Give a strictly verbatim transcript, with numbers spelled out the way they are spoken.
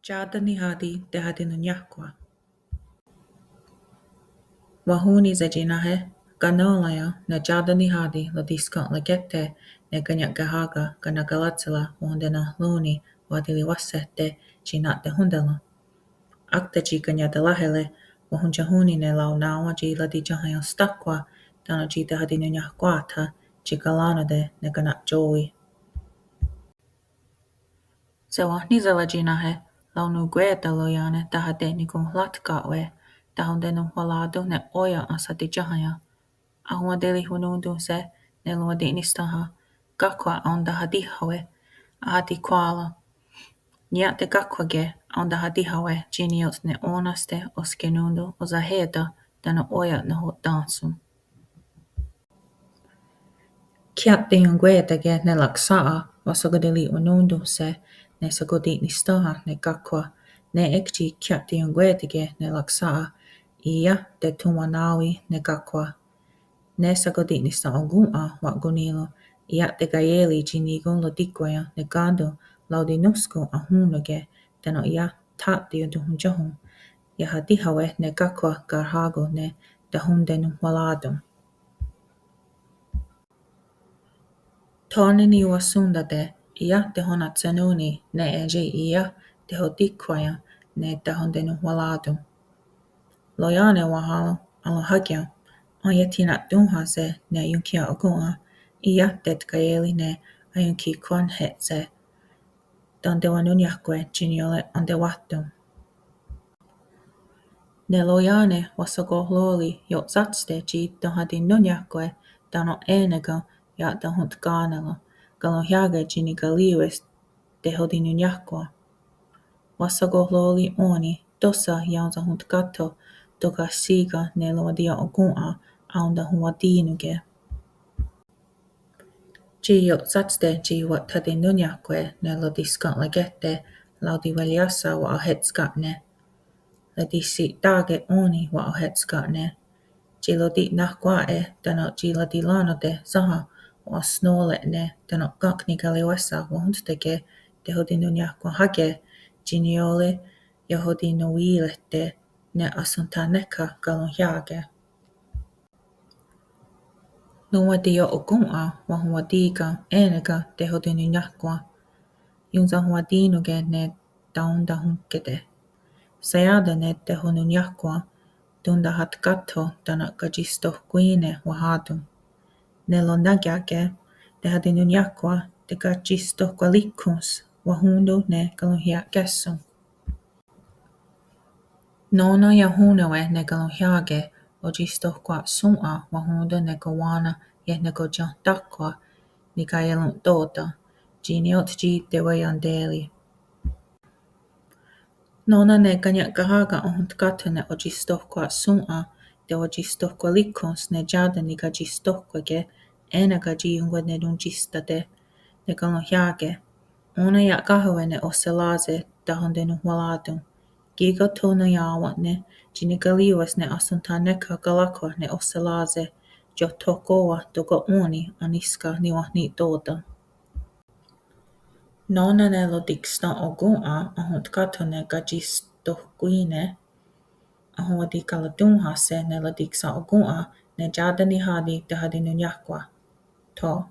Tsá:ta nihá:ti tehatinonniáhkwa. Wahón:nise' tsi náhe, kanón:raien ne tsá:ta nihá:ti rotisken'rakéhte' ne Kanien'kehá:ka Kanakaráhsera wahontenonhrón:ni wa'tiriwahséhte' tsi na'tehón:teren. Ákta tsi kaniataráhere' wahontiahón:ni ne raoná:wen tsi ratiien'tshà:haien' sténhkwa tánon' tsi tehatinonniahkwá:tha tsi karén:nate' ne kana'tsó:wi. Sewenhnísera tsi náhe, raononkwè:ta roiá:nen tahate'nikonhrátka'we' tahontenonhwerá:ton' ne ó:ia' ahsatitiénhaien'. Ahonwaterihwanón:tonhse' ne ronwati'nisténha kákhwa aontahatíhawe' ahatikhwà:ra. Nia'tekákhwake aontahatíhawe' tsi ní:ioht ne ó:nenste' oskenón:ton osahè:ta' tánon' ó:ia' nahò:ten'shòn:'a. Khia'teionkwè:take ne raksà:'a wahshakoterihwanón:tonhse' ne shakoti'nisténha ne kákhwa. Nè:'e tsi khia'teionkwè:take ne raksà:'a iah tethonwá:nawi ne kákhwa. Ne shakoti'nisténha okòn:'a wa'konnì:ron' iah tekaié:ri tsi níkon rotikwáien ne kén:ton raotinónhskon ahón:neke' tánon' iah tha'teiontonhontsóhon iahatíhawe' ne kákhwa karhá:kon ne tahontenonhwerá:ton'. Tho ne niwahsón:tate' iah tehonatshennón:ni nè:'e tsi iah tehotikwáien ne tahontenonhwerá:ton'. Roiá:nen wahèn:ron', aronhiákien, aiethina'tón:hahse' ne aionkhiien'okòn:'a iah tetkaié:ri ne aionkhikhwénhehse' tentewennónniahkwe' tsi niió:re entewáhton. Ne roiá:nen wahshakohró:ri' io'shátste' tsi tehatinonniáhkwe' tánon' è:neken ia'tahontká:nere' karonhià:ke tsi nikarì:wes tehotinonniáhkwa. Wahshakohró:ri' ò:ni' tóhsa iaonsahontkáhtho' tóka' shí:ken ne ronwatiien'okòn:'a aontahonwatí:nonke'. Tsi io'shátste' tsi wa'thatinónniahkwe' ne rotisken'rakéhte' raotiweriiáhse' wa'ohétska'ne'. Ratisi'tà:ke ò:ni' wa'ohétska'ne'. Tsi rotinahkwà:'e tánon' tsi ratirén:nate' sénha wa'ohsnó:re'ne' tánon' ken' nikarì:wes wahónhtake' tehotinonniahkwenhá:ke' tsi niió:re iahotinonwí:rehte' ne ahsonthennéhkha karonhià:ke. Ronwatiien'okòn:'a wahonwatí:ken è:neken tehotinonniáhkwen. Ionsahontwatí:nonke' ne taontahonhkéhte'. Shaià:ta ne tehononniáhkwen tontahatkáhtho' tánon' katsistohkwí:ne' wahèn:ton. Ne ronakià:ke tehatinonniáhkwen tekatsistohkwarì:khons wahón:ton ne karonhià:kehson. Nó:nen iahón:newe' ne karonhià:ke otsistohkwa'shòn:'a wahón:ton ne kowá:nen iehnekotsienhtáhkwen nikaié:ron tó:ta, tsi niió:re tsi teweienté:ri. Nó:nen ne Kanien'kehá:ka ahontkáhtho' ne otsistohkwa'shòn:'a tewatsistohkwarì:khons ne tsá:ta nikatsistohkwà:ke, è:neken tsi ionkwanenontsistá:te' ne karonhià:ke. Ó:nen ia'káhewe' ne ohserá:se' tahontenonhwerá:ton'. Kí:ken tho naiá:wen'ne' tsi nikarì:wes ne ahsonthennéhkha karáhkwa ne ohserá:se', tiothóhkwa tóka' ò:ni' anì:ska niwenhní tó:ta. Nó:nen ne rotiksten'okòn:'a ahontkáhtho' ne katsistohkwí:ne', ahonwatikaratón:hahse' ne rotiksten'okòn:'a ne tsá:ta nihá:ti tehatinonniáhkwen. Tho.